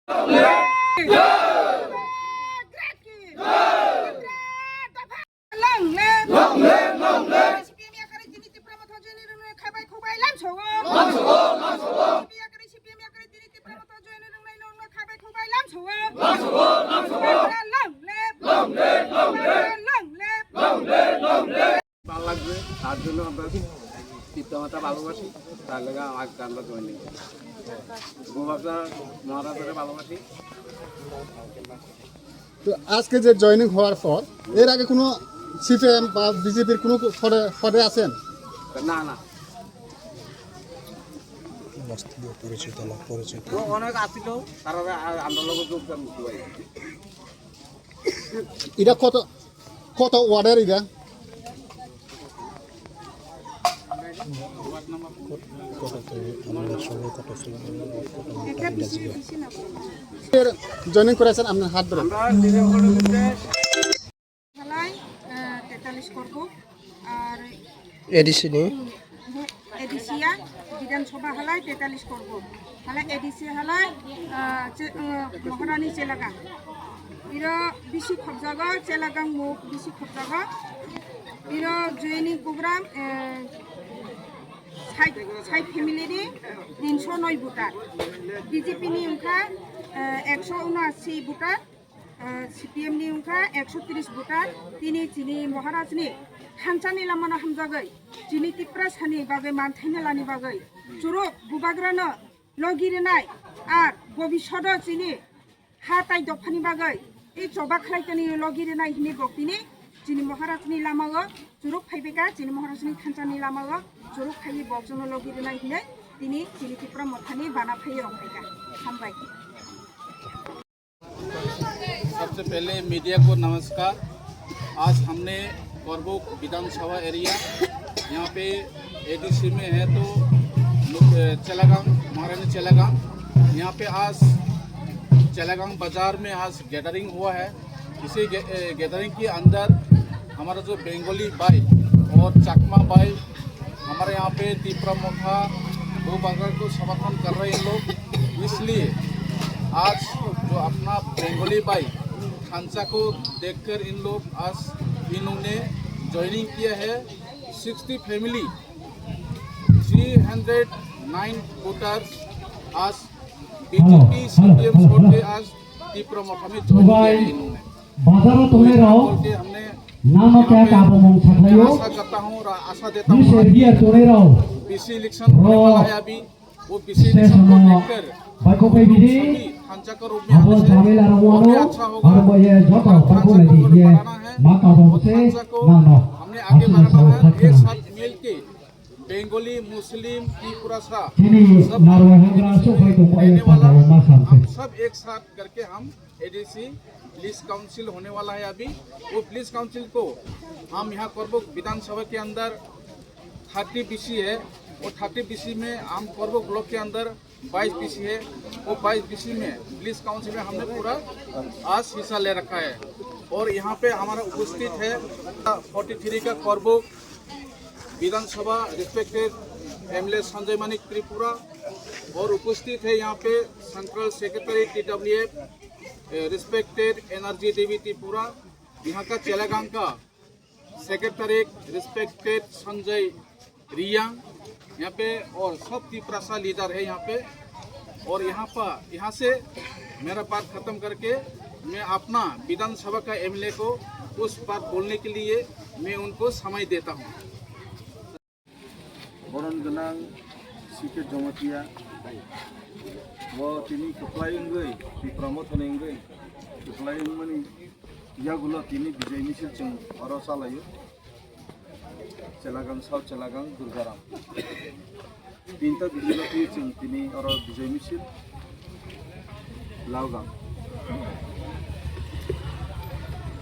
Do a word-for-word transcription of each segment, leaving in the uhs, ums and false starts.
Long live! Long live! Long live! C P M yakari jini Tipra Motha join rwnai khabai khubai lam sogo. Lam sogo, lam sogo. C P M yakari, C P M yakari jini Tipra Motha join rwnai nongno khabai khubai lam sogo. Lam sogo, lam sogo. Long live! Long live! Long live! Long live! Long live! Long live! ভালো লাগবে, তার জন্য আমরা পিতামাতা ভালোবাসি, তার লেগে আজকে আমরা জয়েন করি। গোপালদা মহারাজারে ভালোবাসি। তো আজকে যে জয়েনিং হওয়ার পর এর আগে কোনো সিপিএম বা বিজেপির কোনো পদে পদে আছেন? না, না। পরিচিত, না পরিচিত। তো অনেক আছিল, তারা আ-, আমরা লোক যোগদান করতে পারি। এটা কত, কত ওয়ার্ডের এটা? কত তুমি, আমাদের সঙ্গে কত তুমি, কত মিটার গেছে? এর জয়েনিং করেছেন আপনার হাত ধরে। Halai, eh, tetalis korbok, ar ADC নি? Edisia, Bidhan Sabha halai tetalis korbok. Halai Edisia halai, ah, che-, ah, Maharani Chelagang. Iro bisi khobjago, Chelagang muk bisi khobjago. Iro joining program, eh, sai, sai family ni tinsho noi voter. B J P ni wngkha, eh, ekso unashi voter. Ah, C P M ni wngkha ekso tris voter, tini chini Maharaj ni thansa ni lama no hamjagwi, chini Tiprasa ni bagwi manthai na lani bagwi, churuk bubagra no logi rwnai, ar bobishodo chini ha tai dopha ni bagwi, tei choba khlai tani logi rwnai hinwi bo tini chini Maharaj ni lama o churuk phaibai kha, chini Maharaj ni thansa ni lama o churuk phaiwi bo chwng no logi rwnai hinwi tini chini Tipra Motha ni bana phaiwi rong phai kha. Hambai. सबसे पहले मीडिया को नमस्कार। आज हमने कोरबुक विधानसभा एरिया, यहाँ पे एडीसी में है, तो चेलागांव, महारानी चेलागांव, यहाँ पे आज चेलागांव बाजार में आज गैदरिंग हुआ है। इसी गे-, ए, गैदरिंग के अंदर हमारा जो बंगाली भाई और चकमा भाई हमारे यहाँ पे तीपरा मोथा भू बाजार को समर्थन कर रहे हैं इन लोग, इसलिए आज जो अपना बंगाली भाई खांचा को देखकर इन लोग आज इन्होंने ज्वाइनिंग किया है। Sixty family, three hundred nine voters आज बीजेपी सीपीएम छोड़ के आज तीपरा मोथा में ज्वाइन किया है इन्होंने। Bazaro tongnai rok, nangno kaya kabomung saklaio. Ni se biar tongnai rok, rok station no baikok bai bidi, abo jamela rok wano, aro bo ye joto baikok lai di ye, ma kabom se nangno aswk sao khatkhe. Bengali, मुस्लिम, त्रिपुरा सा, chini narwai hagra sok bai tongmo ye panda o ma sam khe. हम सब एक साथ करके हम ADC village council होने वाला है अभी। वो विलेज काउंसिल को हम यहाँ कोरबुक विधानसभा के अंदर थर्टी बीसी है, वो थर्टी बीसी में हम कोरबुक ब्लॉक के अंदर बाईस बीसी है, वो बाईस बीसी में विलेज काउंसिल में हमने पूरा आज हिस्सा ले रखा है। और यहाँ पे हमारा उपस्थित है फोर्टी थ्री का कोरबुक विधानसभा, रिस्पेक्टेड एमएलए संजय मानिक त्रिपुरा, और उपस्थित है यहाँ पे central secretary TWF, respected NRG Devi Tripura, यहाँ का चेलागांव का सेक्रेटरी रिस्पेक्टेड संजय रियांग, यहाँ पे और सब तिपरासा लीडर है यहाँ पे। और यहाँ पर, यहाँ से मेरा बात खत्म करके मैं अपना विधानसभा का एमएलए को कुछ बात बोलने के लिए मैं उनको समय देता हूँ। Boron gwnang C K Jamatia bo tini kwplai wngwi, Tipra Mothani wngwi kwplai wngmani yagulo tini bijai misil chwng oro chalaio. Chelagang South, Chelagang Durgaram. Tinta bijilo twi chwng tini oro bijai misil Laogang.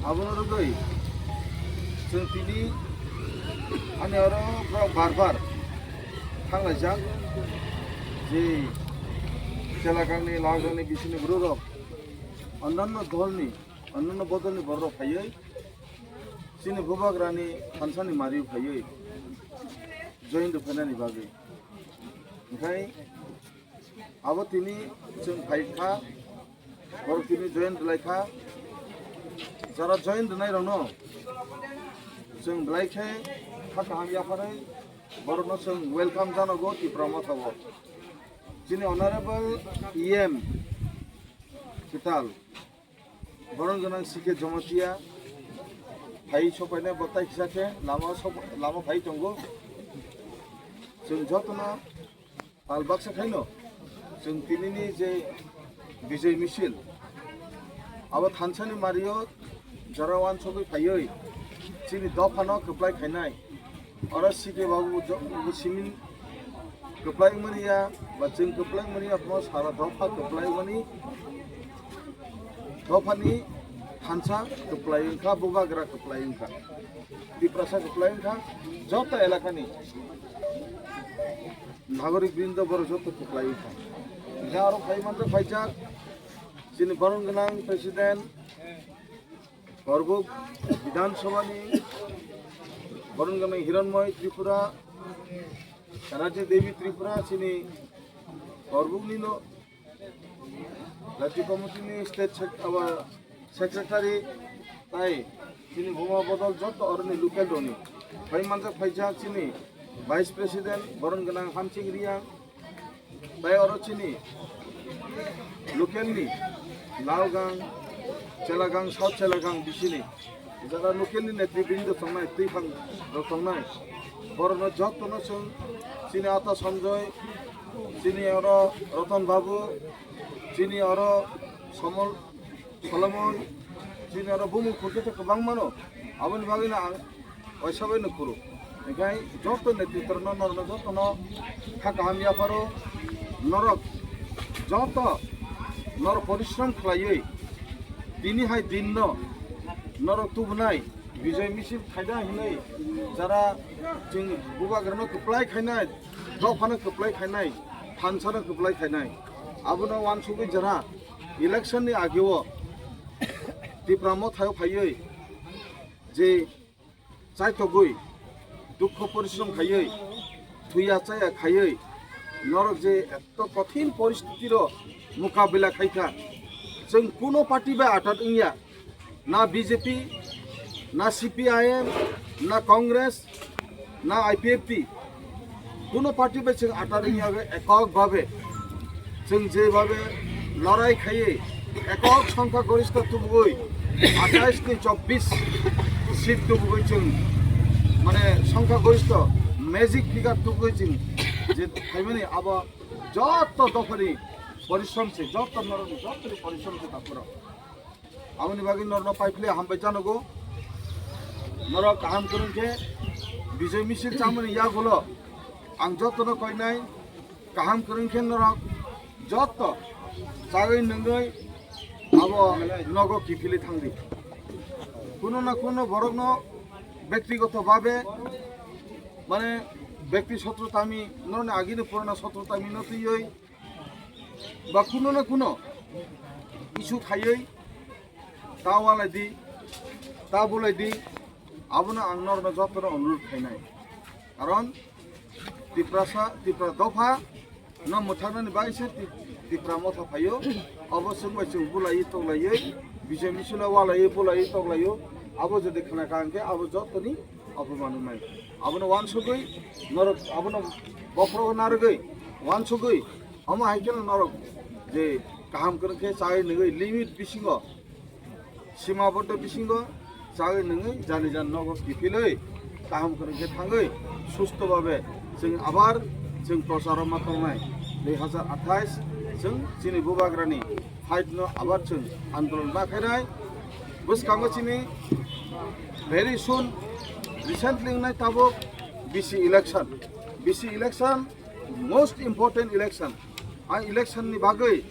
Abono rwgwi chwng tini ani oro borok bar bar thanglaijak, je Chelagangni, Laogangni bisingni bororok, onnanno dolni, onnanno bodolni bororok phaiwi chini bubagrani thansani mari phaiwi join rwphainani bagwi. Hwnkhe abo tini chwng phai kha, Borok tini join rwlai kha. Jara join rwnai rokno chwng belai khe kha kaham yapharwi borokno chwng welcome janogo Tipra Motha o. Chini honorable E M Kital, Boron Gwnang C K Jamatia phai sokpainai, bo tai kisa khe lama sok-, lama phai tongo. Chwng jotono Pal baksa khaino chwng tinini je Bijay Misil, abo thansani mario jora wansugwi phaiwi chini dophano kwplai khainai. Oro C K babu jo-, bo simin kwplai wngmani ya, ba chwng kwplai wngmani ya, phano sara dopha kwplai wngmani, dophani thansa kwplai wngkha, bubagra kwplai wngkha, Tiprasa kwplai wngkha, joto elakani nagorik brindo borok joto kwplai wngkha. Hingkhe aro phai manjak phaijak chini Boron Gwnang President, Korbuk Bidhan Sabhani Boron Gwnang Hiranmoy Tripura, Rajya Devi Tripura, chini Korbuknino Rajya Committee ni State Sec-, aba Secretary tai chini buma bodol joto oroni local roni. Phai manjak phaijak chini Vice President Boron Gwnang Hamsing Riang, tai oro chini local ni Lalgang, Chelagang, South Chelagang bisini jara local ni netribrinda tongnai, twiphang rok tongnai, borokno jotono chwng chini ata Sanjoy, chini oro Roton Babu, chini oro Somol, Solomon, chini oro bumung khurkhe kwbang mano, aboni bagwino ang waisa bai no khuru. Hinkhe joto netrito no norokno jotono kha kaham yapharo, norok joto norok porishrom khlaiwi tini hai din no norok tubunai Bijay Misil khaida hinwi jara chwng bubagrano kwplai khainai, dophano kwplai khainai, thansano kwplai khainai, abono wansugwi jara election ni ageo Tipra Motha o phaiwi je chaitogwi, dukho porishrom khaiwi, thuya chaya khaiwi, norok je eto kothin poristiti ro mukabila khaikha, chwng kuno party bai atat wngya, na B J P, na C P I M, na Congress, na I P F T, kuno party bai chwng atat wngya ekok babe. Chwng jebhabe lorai khaiwi ekok songkha gorista tubugwi athais ni chobbish seat tubugwi chwng mane songkha gorista magic figure tubugwi chwng je phaimani abo joto dophani porishrom se, joto norokni jotoni porishrom se takhoro. Aboni bagwi norokno paiphle hambai janogo. Norok kaham kwrwng khe Bijay Misil chamani yagulo ang jotono koinai, kaham kwrwng khe norok joto chagwi nungwi abo nogo kiphilwi thangdi. Kuno na kuno borokno bektigoto babe mane bekti sotro tami norokni agini purana sotro tami no twiwi ba kuno na kuno issue thaiwi ta walai di, ta bulai di, abono ang norokno jotono onurodh khainai. Karon Tiprasa, Tipra dopha no mwthaknani bagwi se Ti-, Tipra Motha phaio. Obo chwng bai chwng bulaiwi toklaiwi, Bijay Misilo walaiwi bulaiwi toklaio. Abo jodi khna kha hwnkhe abo jotoni opoman wngnai. Abono wansugwi norok abono bokhorogo narwgwi wansugwi omo hai kheno norok je kaham kwrwng khe chai nungwi limit bisingo, simaboddo bisingo chai nungwi jani jan nogo kiphilwi kaham kwrwng khe thangwi susto babe chwng abar chwng procharo ma tongnai. Dui hazar athais chwng chini bubagrani fight no abar chwng andolon ma khainai. Bwskango chini very soon, recently wngnai tabuk B C election. B C election most important election. A election ni bagwi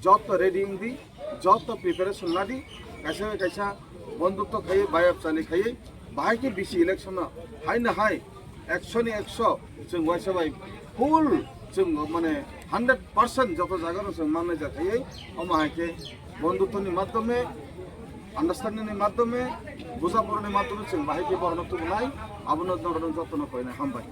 joto ready wngdi, joto preparation ladi, kaisa bai kaisa bondhutto khaiwi, bayap chali khaiwi, bahai khe B C election no hai na hai ekso ni ekso chwng waisa bai full chwng mane hundred percent joto jaga no chwng mannai ja khaiwi, omo hai khe bondhutto ni madhyome, understanding ni madhyome, buja pora ni madhyome chwng bahai khe borok no tubunai, abono norok joto no koinai hambai.